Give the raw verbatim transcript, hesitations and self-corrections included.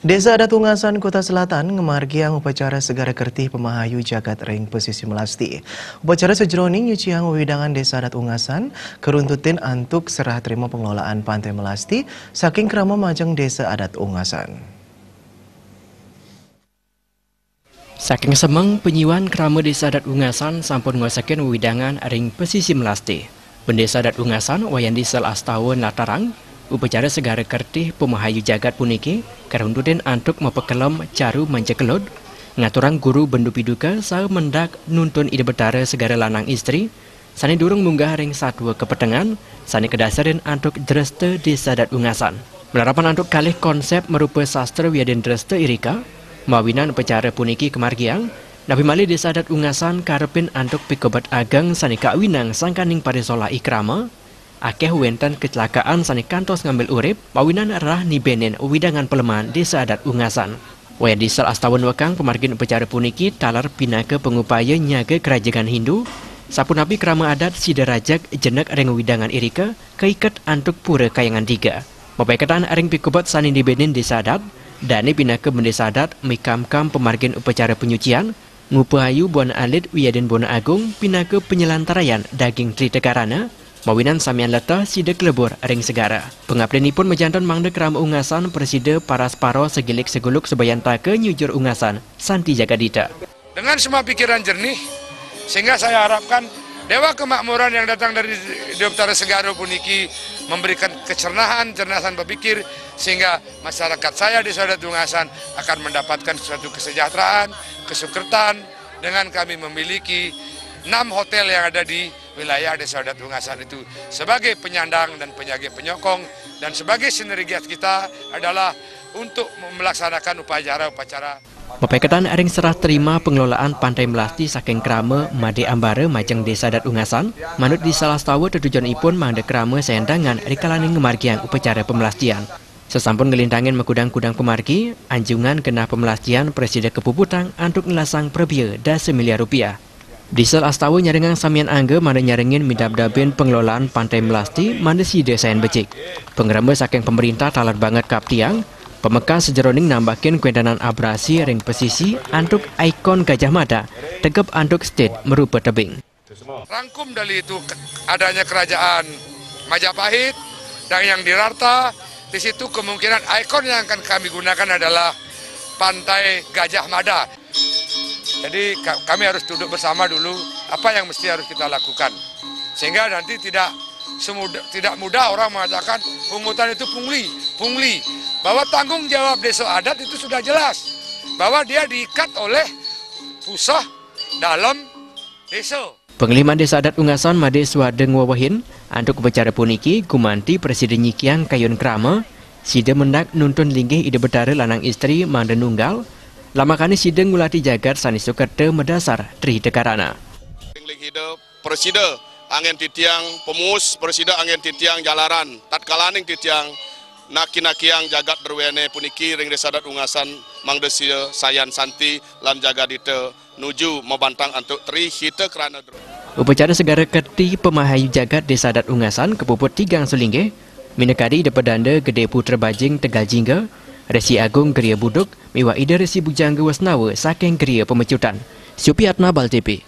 Desa Adat Ungasan, Kuta Selatan, ngamargiang upacara Segara Kertih Pemahayu Jagat ring Pesisih Melasti. Upacara sajeroning nyuciang wewidangan Desa Adat Ungasan, karuntutin antuk serah terima pengelolaan Pantai Melasti saking krama majeng Desa Adat Ungasan. Saking semeng, panyiuan krama Desa Adat Ungasan sampun ngwesekin wewidangan ring Pesisih Melasti. Bendesa Adat Ungasan, Wayan Diesel Astawa, nlatarang, upacara Segara Kertih Pemahayu Jagat puniki karuntutin antuk mapakelem caru manja kelud, ngaturang guru bendu piduka saha mendak nuntun Ida Betara Segara Lanang Istri, sane durung munggah ring satua kapetengan, sane kadasarin antuk dresta Desa Adat Ungasan. Malarapan antuk kalih konsep marupa sastra wiadin dresta irika, mawinan upacara puniki kamargiang, napi malih Desa Adat Ungasan karepin antuk pikobet ageng sane kawinang sangkaning parisolah i krama, akeh wenten kecelakaan sane kantos ngambil urip, mawinan rerah nibenin wewidangan paleman Desa Adat Ungasan. Wayan Diesel Astawa nuekang pamargin upacara puniki taler pinaka pangupaya nyaga karajegan Hindu, sapunapi krama adat sida rajeg jenek ring wewidangan irika, kaiket antuk Pura Kayangan Diga. Mapaiketan ring pikobet sane nibenin Desa Adat, dane pinaka bendesa adat mikamkam pamargin upacara panyucian, ngupahayu buana alit wiadin buana agung pinaka panyelantarayan daging Trita Karana, mawinan samian leteh sida kalebur ring segara. Pangaptinipun majanten mangda krama ungasan prasida paraspara sagilik saguluk sabayantaka nyujur ungasan santi jagadita. Dengan semua pikiran jernih, sehingga saya harapkan Dewa Kemakmuran yang datang dari Dewata Segara puniki memberikan kecernahan, cernasan berpikir, sehingga masyarakat saya di Desa Adat Ungasan akan mendapatkan suatu kesejahteraan, kesukertan, dengan kami memiliki enam hotel yang ada di wilayah Desa Adat Ungasan itu sebagai penyandang dan penjaga penyokong, dan sebagai sinergitas kita adalah untuk melaksanakan upacara-upacara. Mapaiketan ring serah terima pengelolaan Pantai Melasti saking krama Made Ambara majeng Desa Adat Ungasan, manut Diesel Astawa tetujonipun mangda krama sayandangan rikalaning ngamargiang upacara pamelastian. Sasampun nglintangin makudang-kudang pamargi, anjungan genah pamelastian prasida kapuputang antuk nelasang prabea dasa miliar rupiah. Diesel Astawa nyarengang samian angga mangda nyarengin midabdabin pengelolaan Pantai Melasti mangda sida sayan becik. Pangremba saking pamrintah taler banget kaptiang, pamekas sajeroning nambahin kawéntenan abrasi ring pesisi antuk ikon Gajah Mada, tegep antuk state marupa tebing. Rangkum dari itu ke-, adanya kerajaan Majapahit dan yang di Rarta, di situ kemungkinan ikon yang akan kami gunakan adalah Pantai Gajah Mada. Jadi ka-, kami harus duduk bersama dulu apa yang mesti harus kita lakukan. Sehingga nanti tidak semudah, tidak mudah orang mengatakan pungutan itu pungli, pungli. Bahwa tanggung jawab desa adat itu sudah jelas. Bahwa dia diikat oleh pusah dalam desa. Pangliman Desa Adat Ungasan Made Swadeng wewehin, antuk upacara puniki gumanti prasida nyikiang kayun krama, sida mendak nuntun linggih Ida Betara lanang istri mangda nunggal, lamakane sida ngulati jagat sane sukerta madasar Tri Hita Karana. Ring linggih Ida prasida anggen titiang pemuus, prasida anggen titiang jalaran, tatkalaning titiang naki-nakiang jagat druene puniki ring Desa Adat Ungasan mangda sida sayan santi lan jagadita nuju mabantang antuk Tri Hita Karana. Upacara Segara Kertih Pamahayu Jagat Desa Adat Ungasan kapuput tigang sulinggih, minakadi Ida Pedanda Gede Putra Bajing Tegal Jingga, Resi Agung Gria Buduk, miwah Ida Resi Bujangga Wasnawa saking Gria Pamecutan. Supiatma Bal T V.